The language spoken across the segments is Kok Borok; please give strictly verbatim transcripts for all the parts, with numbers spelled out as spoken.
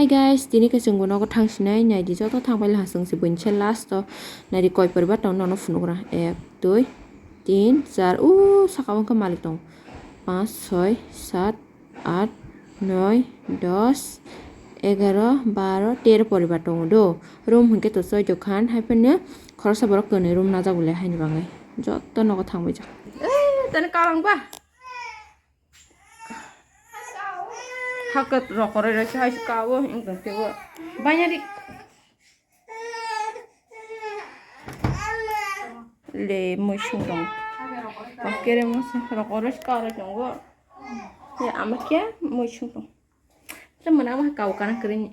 Hey guys, tini khe chwng bo nogo thang sinai, naidi joto thang paila ha chwng se buini se last o naidi koi poribar tong nono phunuk rang, ek, dui, tin, char, o saka o khe malik tong, panch, soi, sat, at, noi, dos, egaro, baro, tero poribar tongo do. Room hinkhe to choi do khan, hai phano khoroksa borok kwnwi room najak bole haini bagwi. Joto nogo thang bai jak. Eh, tani kalang ba. Hakhe rokoroi roi se hai se kao, wngkha khe bo. Banyari. Le, mui sung tong. Bakere masa, rokoroi se kao roi tongo. Le, ama khe mui sung tong. Tei mwnama kau kana kwrwini.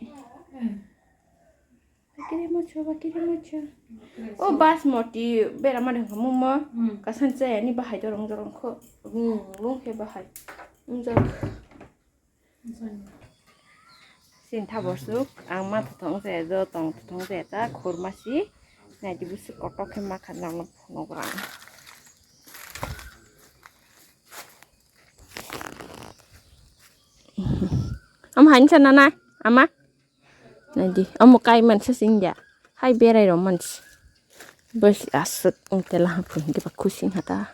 Bakire mocho, bakire mocho. O basmati bera mani hwnka mungmo. Hmm. Kasan chaya ni bahai dorong dorong kho. Rung rung khe bahai. Unjak. Sin tha borsuk, ang ma thothong se, do tong thothong se ta khurma si. Naidi busi kotok khe ma kha nang phunuk rang. Am hain sana na, ama. Naidi, omo kai mansa sing dia. Hai berai ro mansi. Bos aswk wng tela ha phun diba khusing hata.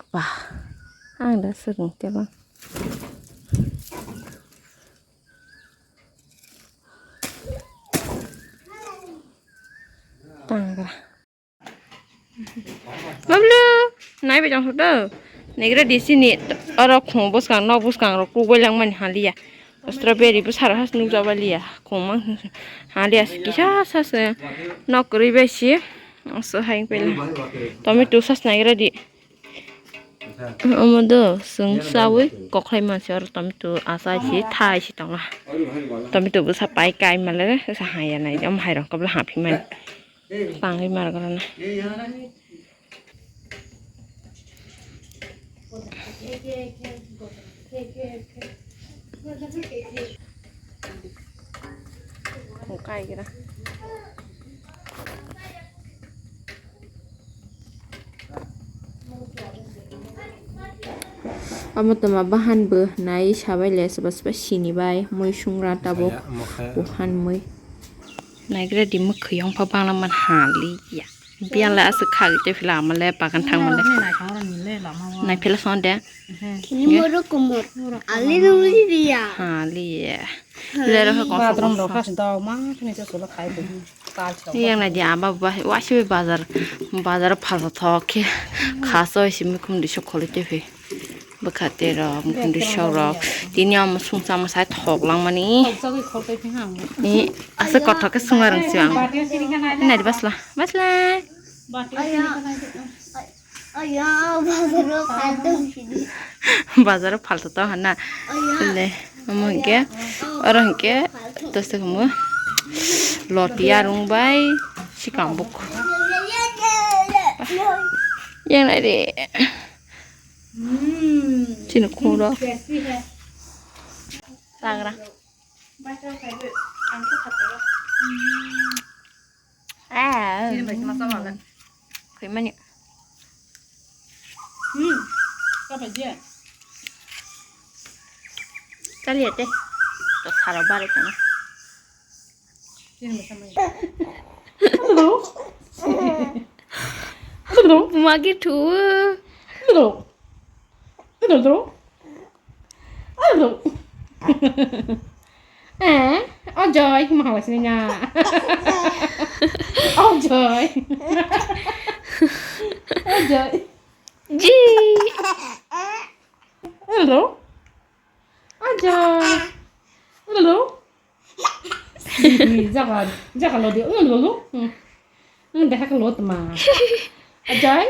Bah, ang da aswk wng tela. Tangra. Bablu, nai bai tong sukdo. Negra di sini oro khung buskang, nok buskang rok kuk bai langmani haliya. Strawberry bo sara has nukjak bai liya. Khung mang haliya kisa sa se nok kwrwi bai si. Aso hai pele. Tomato sas negra di. Omo do, sung sawi kokhai mansi oro tomato asai si thai si tonga. Tomato bo sa pai kai male sa haya nai, omo hai rok kabla haphi mani. Tangwi mar gorana. Kai gira. Omo toma bahan bo nai sabai le soba soba sini bai mui sungra tabuk. Buhan mui. Naigra di mwkhwi yong pha bangla man ha li ya. Biang le aswk khagwi tei phila ama le bagan thang male. Nai phila son de. Kini moro kumur. Ali nung li ya. Ha li ya. Le ro ha kon. Bathroom ro khas daw ma khani se solo khai bo. Yang na di aba ba wa si bazar. Bazar phalsa thok khe. Khaso isi mukhum di sok kholi tei phi. Bwkha tei rok, mukhum di sok rok. Tini omo sungsa omo sai thok langmani. Ni aswk kothok khe sunga rang si ang. Nai di basla. Basla. Aya, aya, bazaro phalto sidi. Bazaro phalto to hana. Aya. Le, omo hinkhe, aya, oro hinkhe, to se kamo. Loti arung bai, sikang buk. Yang nai de. Hmm. Chini khoro. Tasty hai. Tagra. Ang khe khataro. Ah. Chini bai khna sama le. Khoi mani. Hmm. Ka bai je. Kali ate. To saro bare tana. Chini bai sama. Hello. Hello. Magi thu. Hello. Hello. Hello. Eh, Ajoy, mahalai sini nya. Ajoy. Ajoy. Ji. Hello. Ajoy. Hello. Jaga, jaga lo dia. Hello, hello. Hmm. Hmm, deha ka lo tma. Ajoy.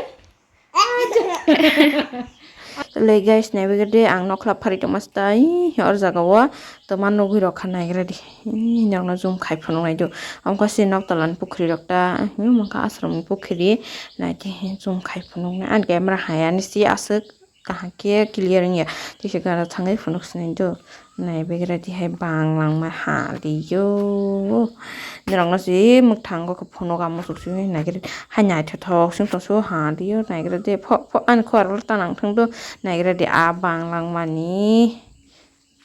Le guys, naibe de ang nokla phari tongma stai, or jaga o toma nugwi rok kha naigra di. Nokno zoom khai phunuk nai do. Ang kha si nok tola ni pukhri rok ta, hmm, mangkha ashram ni pukhri, nai te zoom khai phunuk nai. Ang camera hai ani si aswk kaham khe clear wngya. Tei se gana thangwi phunuk sinai do. Naibegra tihai bang langma ha liyo. Norokno se mwkthango khe phunuk amo suk suk naigra hai naithothok song tong so ha liyo naigra de pho pho ani khorang ta nang thang do naigra de a bang langmani.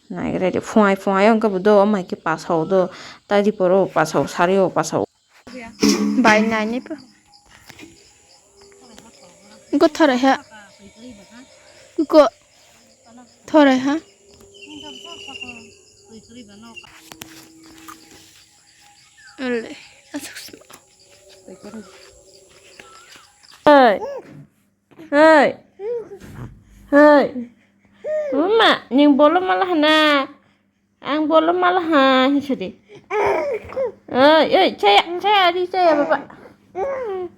Naigrede phungai phungai wngkhe bo do, o mai khe pasao do, tadi poro pasao, sari o pasao. Bai naini po. Go thorai ha. Go thorai ha. Ole, asuk sma. Hey. Hey. Hey. Mama, ning bolo mala hana. Ang bolo mala ha, hisodi. Hey, hey, chaya, chaya di, chaya baba.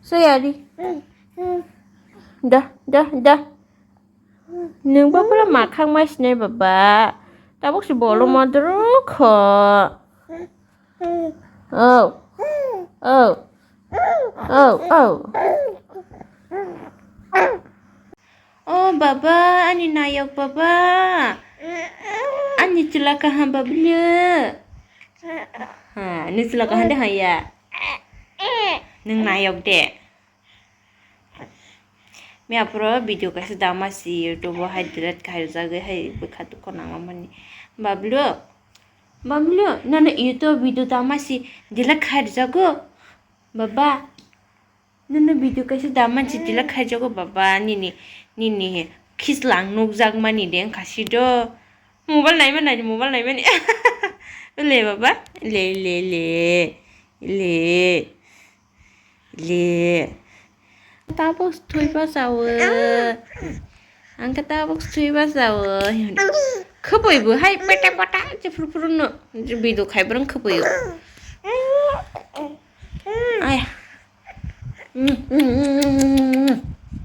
Chaya di. Da, da, da. Nung ba pura makhang mai sinai baba. Tabuk si bolo madru kho. Oh. Oh. Oh, oh. Oh, baba, ani nayok baba. Ani chwla kaham babli. Ha, ani chwla kaham de haya. Nung nayok de. Mia puro video kaisa dama si YouTube o hai delete khai rwjagwi hai bwkha dukho nang mani. Bablu, bablu, nono YouTube video dama si delete khai rwjago? Baba, nono video kaisa dama si delete khai rwjago baba, nini, nini khislang nukjak mani de wngkha si do. Mobile naima nai, mobile naima ni. Le baba, le, le, le, le. Le. Tabuk thwi bachawo. Ang khe tabuk thwi bachawo. Khwpwi bo hai pete pata je phuru phuru no. Video khai borok khwpwi o. Aya.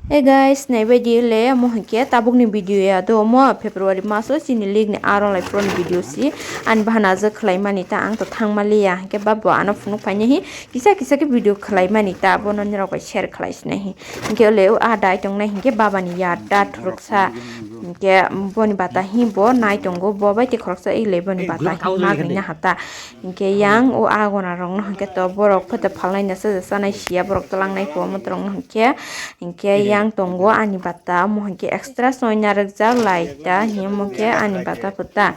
Hey guys, naibaidi le omo hinkhe tabukni video ya do omo February maso chini league ni aro lai pro ni video si ani bahana je khlai mani ta ang to thangma liya hinkhe babo ano phunuk phaini hi kisa kisa khe video khlai mani ta bono nirok bai share khlai sinai hi hinkhe le o a dai tongnai hinkhe baba ni ya da thuruksa hinkhe boni bata hi bo nai tongo bo bai te khoroksa ei le boni bata hi magni na hata. Hinkhe yang o agona rokno hinkhe to borok photo phalnai nasa chanai siya borok twlangnai po motorokno hinkhe, hinkhe yang tongo ani bata omo hinkhe extra soina rwkjak lai ta hinkhe ani bata phuta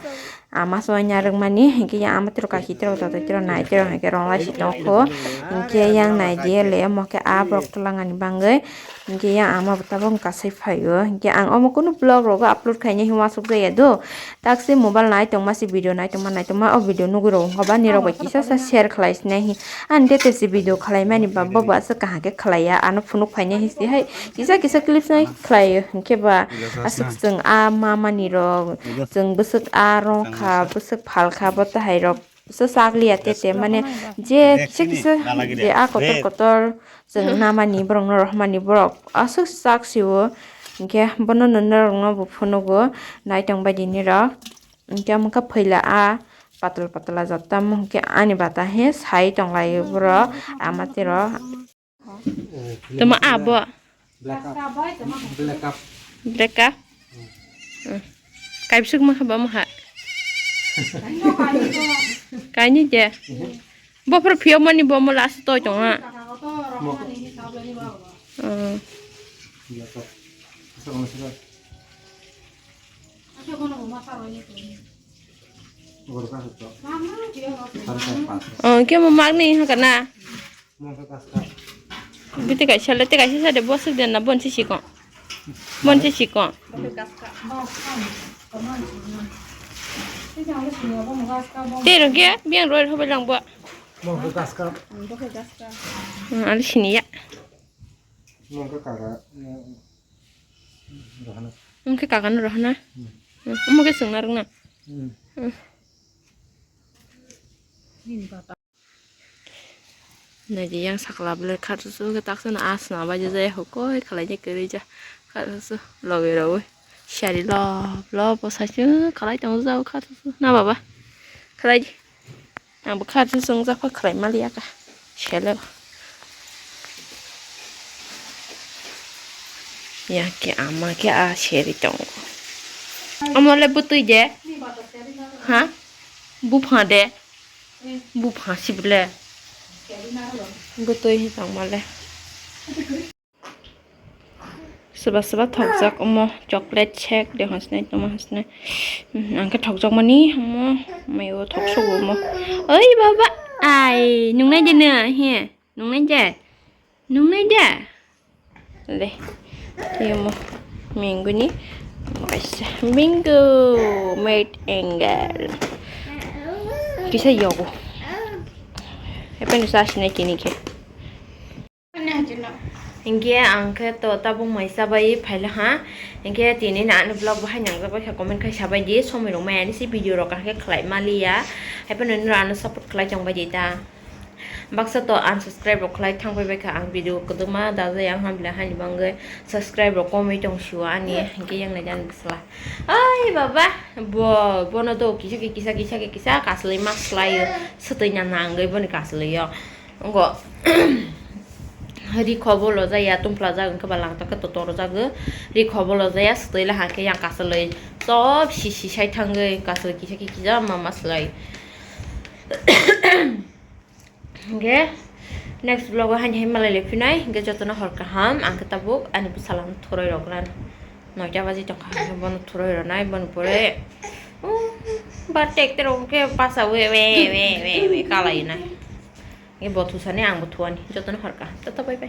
ama soina rwkmani hinkhe yang ama tiro kaki tiro totoi tiro nai tiro hinkhe ronglai si tongkho hinkhe yang nai diya le omo khe a borok twlangani bangwi. Hinkhe yang ama bo tabuk kasai phaio. Hinkhe ang omo kunu vlog rogo upload khaina hi uansuk jaya do. Taksi mobile nai tongma si video nai tongma nai tongma o video nugwi rok wngkha ba nirok bai kisa sa share khlai sinai hi. Ani tete si video khlai mani ba bo ba aswk kaham khe khlai ya. Ano phunuk phaina hi si hai kisa kisa clips nai khlaio. Hinkhe ba aswk chwng a mama ni rok chwng bwswk a rong kha bwswk phal kha bo tahai rok. Bwsa sak liya tete mane je kisa kisa je a kotor kotor chwng namani borok no rohmani borok aswk sak sio hinkhe bono norok no bo phunugo naitong bai di nirok hinkhe omo khe phaila a patla patla jottam hinkhe ani bata he sai tonglaio borok ama tero. Tama abo. Black cup. Black cup. Black cup? Hmm. Kaibsuk ma haba ma ha. Kaini je. Bo phor phiyok mani bo mo last toi tong ha. Mo. Hmm. Black cup. Asa kono sila. Gor ka hito. Sare pas. Oh, ke mo magni ha kana. Mongkha kaska. Biti kaisa le, te kaisa sa de, boswk den na, bon si sikon. Bon si sikon. Te rong ke, biang roi roi bai lang bo. Mongkha kaska. Hmm, ali sini ya. Mongkha kara, rohana. Mongkha kaka no rohana. Hmm. Hmm, omo ke sung na rung na. Hmm. Hmm. Naidi yang sakla bwlai kha chuchu khe taksano asna bai jai hokoi khalai ni kwrwi ja kha chuchu logi rogwi sari lob lob bwsai se khalai tongo jao kha chuchu na baba khalai di ang bo kha chuchu wng japha khalai maliya kha selo ya khe ama khe a seri tongo omo le bwtwi de ha bupha de. Bupha si bwle. Bwtwi hi tongmale. Soba soba thokjak omo chocolate shake de hosne tamo hosne. Ang khe thokjak mani omo mayo thok sogo omo. Oi baba, ai nungnai de na he? Nungnai de? Nungnai de? Le. Yemo. Minguni. Kaisa. Bingo. Made in girl. Kisa yogo. Epen sa sine kini ke. Hingke ang khe to tabuk mai sabai phaila ha. Hingke tini na ani vlog bahai nang jabai kha comment khai sabai di. Somoi rok mai ani si video rok khe khlai maliya. Epen nini rano support khlai chong bai di ta. Baksa to unsubscribe rok khlai thangpai bai kha ang video kwdwma da jai ang hamle hani bangwi subscribe rok komwi tong sio ani hingke yang nai jani bwsla. Ai baba bo bono to kisa khe kisa kisa khe kisa kaslai ma slai swtwi na nangwi boni kaslai yo ngo ri kho bo lo jaya tumpla jak wngkhe ba lang tak khe to toro jak ri kho bo lo jaya swtwi la hangke yang kaslai to si si sai thangwi kaslai kisa khe kisa ma ma slai. Hingke next vlog o haini hai malai le phinai hingke jotono hor kaham ang khe tabuk ani bwsala no thuroi rok ran noita baji tongkha hingke bono thuroi rok nai bono pore ba tek tek rok khe basa we we we we we kalai nai hingke bo thusani ang bo thuani jotono hor kaham tata bye bye.